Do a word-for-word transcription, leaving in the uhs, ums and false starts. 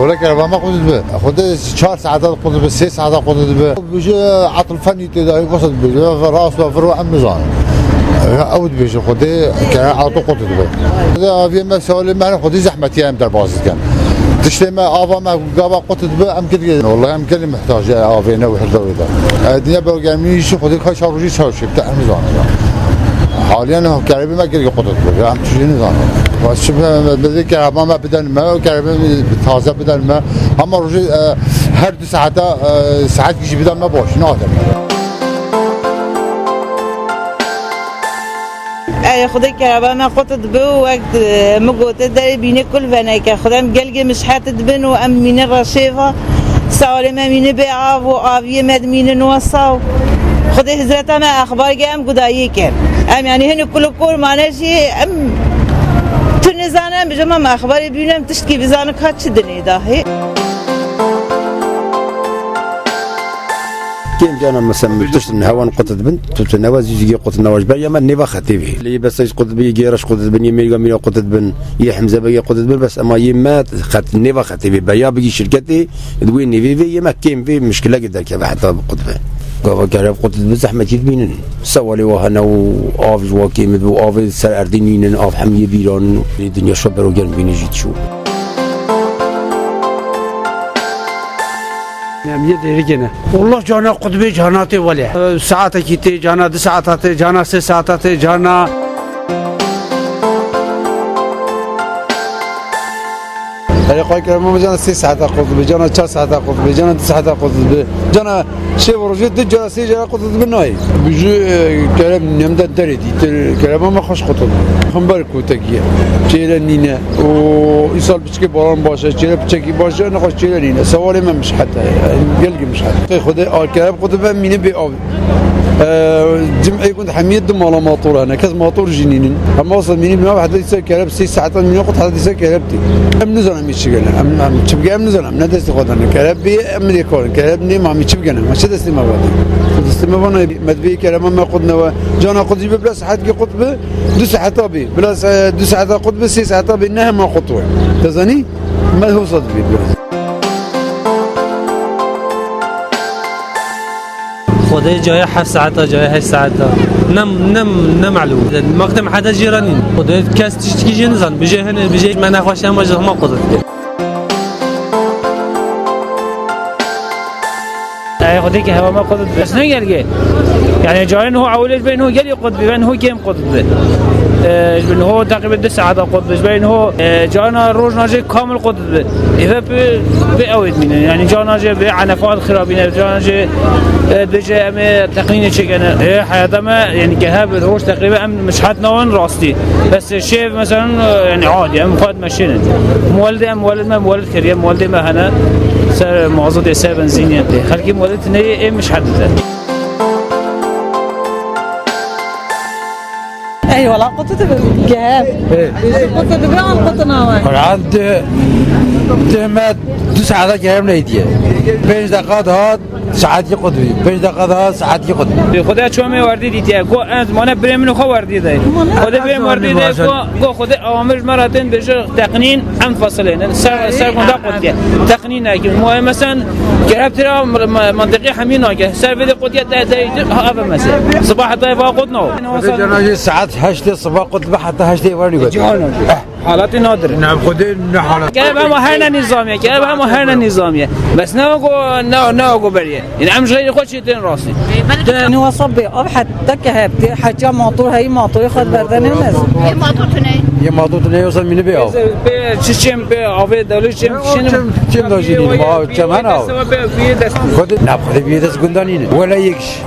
Wele kereba me qut dibe. Xwedê çar saeta qut dibe, sê saeta qut dibe. Bije etil fenî tê de, wisa dibêje, ve rast ve vir em nizanin. Ew dibêje Xwedê kere eto qut dibe. Xwedê aviyê me, sewalê me, Xwedê zehmetiye em derbas dikin. Tiştê me, ava me, gava qut dibe, em gelê, wele em gelê muhtac e avê ne û hirdewê de. E, dinya bergermî jî Xwedê ka çar rojî çar şefte em nizanin. Haliyen kerebê me gelê qut dibe, em tiştê nizanin. Ve çi be, be, be, kereba me biden me, kerebe taze biden me. Hema rojê, e, her du saeta, e, saet jî biden me baş, nadim. Ey Xwedê kereba me qut dibe û wek, e, min gote derê bîne kul veneke. Xwedê em gelgê mişhet dibin û em mîne reşêva. Sawalê me mîne bê av û aviyê me dimînin wesa û Xwedê hizreta me exbargê em gudayî kin. Em, yanî, hinek kul û kor mane jî em tu nizane em bijim em exbarê bînin em tiştkî bizanin ka çi dinê dahê. Kêm cana mesela tişt nehewan qut dibin, tu tu newe zîzîgê qut newe ji ber ya me nêva xetê vê. Lê bes qut dibin, yê gêreş qut dibin, yê mêrga mîra qut dibin, yê hemzebegê qut dibin, bes ema yê me xet nêva xetê vê. Beya bigî şirketê, di wê nêvê vê yê me kêm vê mişkilekê derkeve heta bi qut be. Gava kereb qut dibe zehmetî dibînin. Sewalê wa hene û av ji wa kêm dibe û avê ser erdê nînin, av hemiyê bîran. Lê dinya şo berogerm bîne jî çû. Em yê dêrikê ne. Wallah cana qutbê cana tê welê. Saetekî tê cana, du saeta tê cana, sê saeta tê cana. Herê qay kerema me cana sê saeta qutbê, cana çar saeta qutbê, cana du saeta qutbê. Cana şev rojê du cara sê cara qutbê nayê. Bijû, e, kerem nemde derê dîtir, kerema me xweş qutbê. Xember kotekî ye. Çêre nîne. Û îsal Piçekî baran baş e, çêre piçekî baş e, nexweş çêre nîne. Sewalê me mişhet e, gelgî mişhet. Xwedê a kereb xwe dibe mîne bê av. E, cim'ê gund hemiyê du mala mator hene, kes mator jî nînin. Hema wisa mîne bîna heta dîsa kereb sê saetan mîne xwe heta dîsa kereb tê. Em nizanin em çi gene, em, em çi bike em nizanin, em ne destê xwe dane. Kereb bê em lê karin, kereb nê ma em çi bigene, ma çi destê me vate. Destê me vana me dibê kerema me xwe dinewe. Cana xwe dibê bila saetkî xwe dibe. Du saeta bê. Bila se-, du saeta qut bi, sê saeta bê, ne hema qut we. Te zanî? Me hosa dibê biraz. Xwedê cayê heft saeta, cayê heşt saeta. Ne, ne, ne melûm. Maqtem heta jê re nîn. Xwedê kes tiştekî jê nizan. Bijê hene, bijê me nexweş hema ji hema qut dike. Ey Xwedê ke hewa me qut dibe. Bes ne gelgê. Yani carên ho ewilê ji bên ho gelî qut dibe, ben ho kêm qut dibe. E, ji bin ho teqrîben du saeta qut dibe. Ji bên ho, e, carna rojna jê kamil qut dibe. Eve bi, bi ew êd mîne. Yani carna jê bi enefat xirabîne, carna jê, e, bêje em ê teqnînê çêkene. E, heyata me, yani ke her roj teqrîben em mişhet nawan rastî. Bes şev mesela, e, yani adî, em xwe dimeşînin. Muwelidê em, muwelid me, muwelid kiriye, muwelidê me hene. Ser mazotê, ser benzînê. Xelkê muwelid neyê, ê mişhet dide. Ey wala qutu dibe. Gel. Hey. Qutu dibe, an qutu nawe. Quran de, de me du saete kerem neydiye. Beş dakika daha. Saetkî qut bî. Pênc deqa daha saetkî qut bî. Xwedê çomê werdî dîtiye. Go ez mane birê min xwe werdî de. Xwedê birê min werdî de. Go, go Xwedê awamir ji me re tên bêje teqnîn em fesilên. Ser, ser gunda qutiye. Teqnîn nekin. Muayê mesen kerep tira mantiqî hemî nake. Ser vê de qutiye de, de, de, ha, eve mese. Sibah heta eva qut no. Xwedê cenajê saet heştê sibah qut be heta heştê eva nî got. Halatê nadir. Ne Xwedê ne halat. Kerem hema herne nîzamiye, kerem hema herne nîzamiye. Bes ne go, ne, ne go beriye. Yani em ji xeyrê xwe çê tên rastî. Nû wesab bê, ev heta ke heptê, heça motor, heyî motorê xwe berde nêmez. Yê motor tune. Yê motor tune yoksa mini bê av. Bê çi çêm bê, avê dewlê çêm kişinin. Çêm, çêm da jî nînim, av çem hene av. Xwedê, ne Xwedê biyê dest gundanîne. Wele yek iş.